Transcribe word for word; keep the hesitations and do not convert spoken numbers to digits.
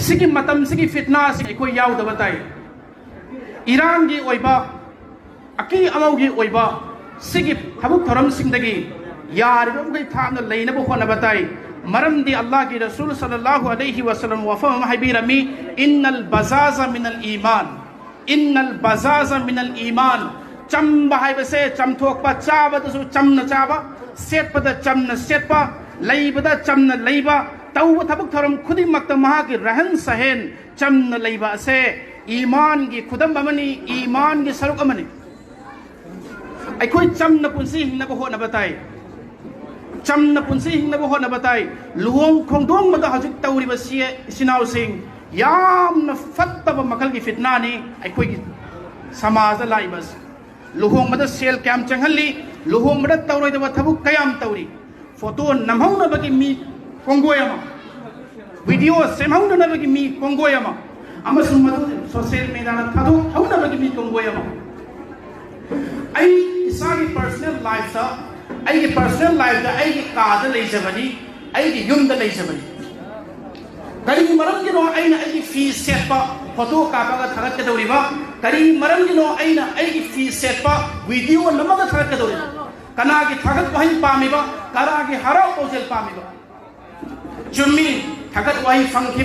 ꯁꯤꯒꯤ ꯃꯇꯝꯁꯤꯒꯤ ꯐꯤꯠꯅꯥꯁꯤ ꯑꯩꯈꯣꯏ ꯌꯥꯎꯗꯕ ꯇꯥꯏ꯫ ꯏꯔꯥꯡꯒꯤ ꯑꯣꯏꯕ, ꯑꯀꯤ ꯑꯃꯧꯒꯤ ꯑꯣꯏꯕ ꯁꯤꯒꯤ ꯊꯕꯛ ꯊꯧꯔꯝꯁꯤꯡꯗꯒꯤ ꯌꯥꯔꯤꯕ ꯃꯈꯩ ꯊꯥꯞꯅ ꯂꯩꯅꯕ ꯍꯣꯠꯅꯕ ꯇꯥꯏ꯫ ꯃꯔꯝꯗꯤ ꯑꯜꯂꯥꯍꯒꯤ ꯔꯁꯨꯜ ꯁꯜꯂꯜꯂꯥꯍꯨ ꯑꯂꯩꯍꯤ ꯋꯁꯜꯂꯝ ꯋꯥꯐꯝ ꯑꯃ ꯍꯥꯏꯕꯤꯔꯝꯃꯤ, "ꯏꯟꯅꯜ ꯕꯖꯥꯖ ꯃꯤꯅꯜ ꯏꯃꯥꯟ, ꯏꯟꯅꯜ ꯕꯖꯥꯖ ꯃꯤꯅꯜ ꯏꯃꯥꯟ"꯫ ꯆꯝꯕ ꯍꯥꯏꯕꯁꯦ ꯆꯝꯊꯣꯛꯄ, ꯆꯥꯕꯗꯁꯨ ꯆꯝꯅ ꯆꯥꯕ, ꯁꯦꯠꯄꯗ ꯆꯝꯅ ꯁꯦꯠꯄ, ꯂꯩꯕꯗ ꯆꯝꯅ ꯂꯩꯕ, ꯇꯧꯕ ꯊꯕꯛ ꯊꯧꯔꯝ ꯈꯨꯗꯤꯡꯃꯛꯇ ꯃꯍꯥꯛꯀꯤ ꯔꯍꯟ ꯁꯍꯦꯟ ꯆꯝꯅ ꯂꯩꯕ ꯑꯁꯦ ꯏꯃꯥꯟꯒꯤ ꯈꯨꯗꯝ ꯑꯃꯅꯤ, ꯏꯃꯥꯟꯒꯤ ꯁꯔꯨꯛ ꯑꯃꯅꯤ꯫ ꯑꯩꯈꯣꯏ ꯆꯝꯅ ꯄꯨꯟꯁꯤ ꯍꯤꯡꯅꯕ ꯍꯣꯠꯅꯕ ꯇꯥꯏ꯫ ꯆꯝꯅ ꯄꯨꯟꯁꯤ ꯍꯤꯡꯅꯕ ꯍꯣꯠꯅꯕ ꯇꯥꯏ꯫ ꯂꯨꯍꯣꯡ ꯈꯣꯡꯗꯣꯡꯕꯗ ꯍꯧꯖꯤꯛ ꯇꯧꯔꯤꯕꯁꯤ, ꯏꯆꯤꯟ ꯏꯅꯥꯎꯁꯤꯡ, ꯌꯥꯝꯅ ꯐꯠꯇꯕ ꯃꯈꯜꯒꯤ ꯐꯤꯠꯅꯥꯅꯤ ꯑꯩꯈꯣꯏꯒꯤ ꯁꯃꯥꯖꯗ ꯂꯥꯛꯏꯕ ꯑꯁꯤ꯫ ꯂꯨꯍꯣꯡꯕꯗ ꯁꯦꯜ ꯀꯌꯥꯝ ꯆꯪꯍꯜꯂꯤ, ꯂꯨꯍꯣꯡꯕꯗ ꯇꯧꯔꯣꯏꯗꯕ ꯊꯕꯛ ꯀꯌꯥꯝ ꯇꯧꯔꯤ꯫ ꯐꯣꯇꯣ ꯅꯝꯍꯧꯅꯕꯒꯤ ꯃꯤ ꯀꯣꯡꯒꯣꯏ ꯑꯃ, ꯚꯤꯗꯤꯑꯣ ꯁꯦꯝꯍꯧꯅꯅꯕꯒꯤ ꯃꯤ ꯀꯣꯡꯒꯣꯏ ꯑꯃ, ꯑꯃꯁꯨꯡ ꯃꯗꯨ ꯁꯣꯁꯤꯌꯦꯜ ꯃꯦꯗꯤꯌꯥꯗ ꯊꯥꯗꯣꯛꯍꯧꯅꯕꯒꯤ ꯃꯤ ꯀꯣꯡꯒꯣꯏ ꯑꯃ꯫ ꯑꯩ ꯏꯁꯥꯒꯤ ꯄꯔꯁꯣꯅꯦꯜ ꯂꯥꯏꯐꯇ, ꯑꯩꯒꯤ ꯄꯔꯁꯣꯅꯦꯜ ꯂꯥꯏꯐꯇ ꯑꯩꯒꯤ ꯀꯥꯗ ꯂꯩꯖꯕꯅꯤ, ꯑꯩꯒꯤ ꯌꯨꯝꯗ ꯂꯩꯖꯕꯅꯤ꯫ ꯀꯔꯤ ꯃꯔꯝꯒꯤꯅꯣ ꯑꯩꯅ ꯑꯩꯒꯤ ꯐꯤ ꯁꯦꯠꯄ ꯐꯣꯇꯣ ꯀꯥꯞꯄꯒ ꯊꯥꯒꯠꯀꯗꯧꯔꯤꯕ? ꯀꯔꯤ ꯃꯔꯝꯒꯤꯅꯣ ꯑꯩꯅ ꯑꯩꯒꯤ ꯐꯤ ꯁꯦꯠꯄ ꯚꯤꯗꯤꯑꯣ ꯅꯝꯃꯒ ꯊꯥꯒꯠꯀꯗꯧꯔꯤꯕ? ꯀꯅꯥꯒꯤ ꯊꯥꯒꯠ ꯋꯥꯍꯩ ꯄꯥꯝꯃꯤꯕ? ꯀꯅꯥꯒꯤ ꯍꯔꯥꯎ ꯄꯥꯎꯖꯦꯜ ꯄꯥꯝꯃꯤꯕ? ꯆꯨꯝꯃꯤ, ꯊꯥꯒꯠ ꯋꯥꯍꯩ ꯐꯪꯈꯤ꯫